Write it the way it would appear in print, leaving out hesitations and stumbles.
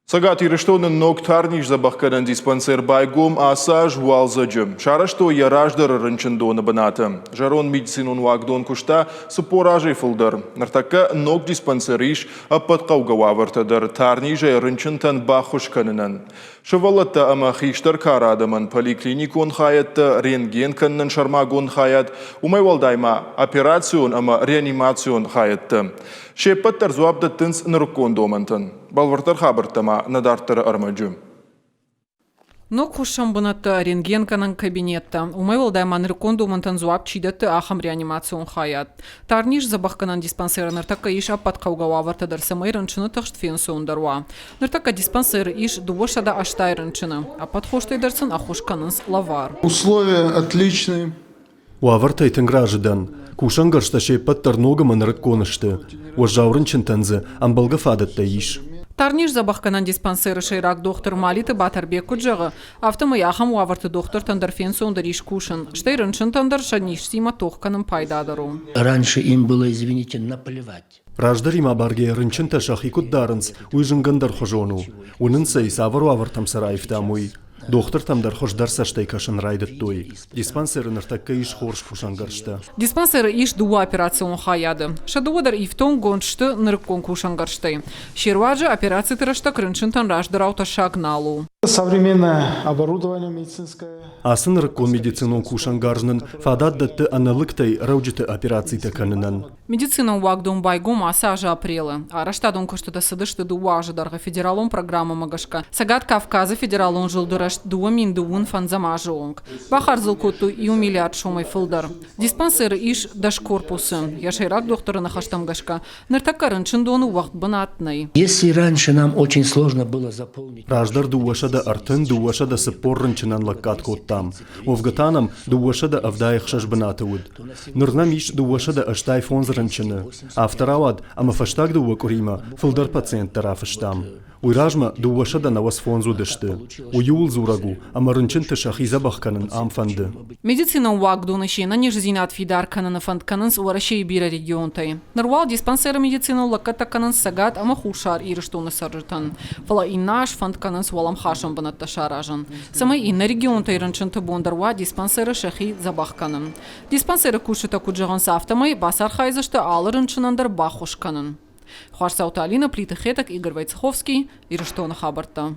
Цӕгат Ирыстоны ног тарниздзӕбӕхгӕнӕн диспансер байгом ацы аз уалдзӕджы. Сарӕзтой йӕ раздӕры рынчындоны бынаты. Зӕронд медицинон уагдон куыста 40 азӕй фылдӕр. Ныртӕккӕ ног диспансеры ис ӕппӕт хъӕугӕ уавӕртӕ дӕр тарнизӕй рынчынтӕн баххуыс кӕнынӕн. Сывӕллӕттӕ ӕмӕ хистӕр кары адӕмӕн поликлиникон хайӕдтӕ, рентген кӕнынӕн сӕрмагонд хайад, уымӕй уӕлдай ма операцион ӕмӕ реанимацион хайӕдтӕ. Се ппӕт дӕр дзуапп дӕттынц нырыккон домӕнтӕн. Бӕлвырддӕр хабӕрттӕ ма нӕ дарддӕры ӕрмӕджы. Ног хуыссӕн бынӕттӕ, рентгенгӕнӕн кабинеттӕ. Уымӕй уӕлдай ма нырыккон домӕнтӕн дзуапп чи дӕтты, ахӕм реанимацион хайад. Тарниз дзӕбӕхгӕнӕн диспансеры ныртӕккӕ ис ӕппӕт хъӕугӕ уавӕртӕ дӕр, цӕмӕй рынчыны тыхст фенцондӕр уа. Ныртӕккӕ диспансеры ис 280 рынчыны. Ӕппӕт хостӕй дӕр сын ӕххуыс кӕнынц лӕвар. Условия отличные. Уавӕртӕй тынг разы дӕн. Кусӕнгӕрзтӕ се ппӕт дӕр ног ӕмӕ нырыккон сты. Уӕззау рынчынтӕн дзы ӕмбӕлгӕ фадӕттӕ ис. Тарниз дзӕбӕхгӕнӕн диспансеры сӕйраг дохтыр Малиты Батӕрбег куыд зӕгъы, афтӕмӕй ахӕм уавӕрты дохтыртӕн дӕр фенцондӕр ис кусын, стӕй рынчынтӕн дӕр сӕ низтимӕ тох кӕнын пайдадӕр у. Раньше им было, извините, наплевать. Раздӕримӕ абаргӕйӕ рынчынтӕ сӕхи куыд дарынц, уый зынгӕндӕрхуызон у. Уынынц ӕй, цавӕр уавӕртӕм сӕ раивтам, уый. Дохтыртӕм дӕр хуыздӕр цӕстӕй кӕсын райдыдтой. Диспансеры ныртӕккӕ ис хорз кусӕнгӕрзтӕ. Диспансеры ис дыууӕ операцион хайады. Сӕ дыууӕ дӕр ифтонггонд сты нырыккон кусӕнгӕрзтӕй. Се руаджы операциты рӕстӕг рынчынтӕн раздӕрау тӕссаг нал у. Современное оборудование медицинское. Ацы нырыккон медицинон кусӕнгарз нын фадат дӕтты ӕнӕлыгтӕй рӕуджыты операцитӕ кӕнынӕн. Медицинон уагдон байгом ацы азы апрелы. Арӕзтадон куыстытӕ цыдысты дыууӕ азы дӕргъы федералон программӕмӕ гӕсгӕ Цӕгат Кавказы федералон зылды рӕзт 2025 азы онг. Бахардз ыл кодтой иу миллиард сомӕй фылдӕр. Диспансеры ис дӕс корпусы. Йӕ сӕйраг дохтыры ныхӕстӕм гӕсгӕ, ныртӕккӕ рынчындоны уӕгъд бынат нӕй. Если раньше нам очень сложно было заполнить... Раздӕр 230, 240 рынчынӕн лӕггад кодтам. Уӕвгӕ та нӕм 276 бынаты уыд. Ныр нӕм ис 285 рынчыны. Афтӕ рауад, ӕмӕ фӕстаг дыууӕ къуыримӕ фылдӕр пациенттӕ рафыстам. Уый размӕ 295 уыдысты. Уый ууыл дзурӕг у, ӕмӕ рынчынты сӕхи дзӕбӕх кӕнын ам фӕнды. Медицинон уагдоны се нӕниздзинад фидар кӕныны фӕнд кӕнынц Уӕрӕсейы бирӕ регионтӕй. Ныр уал диспансеры медицинон лӕггӕдтӕ кӕнынц Цӕгат ӕмӕ Хуссар Ирыстоны цӕрджытӕн. Фӕлӕ иннӕ аз фӕнд кӕнынц уӕлӕмхасӕн бынӕттӕ саразын. Цӕмӕй иннӕ регионтӕй рынчынты бон дӕр уа диспансеры сӕхи дзӕбӕх кӕнын. Диспансеры кусджытӕ куыд зӕгъынц, афтӕмӕй бацархайдзысты алы рынчынӕн дӕр баххуыс кӕнын. Хуасдзауты Алина, Плиты Хетӕг, Игорь Войцеховский, Ирыстоны хабӕрттӕ.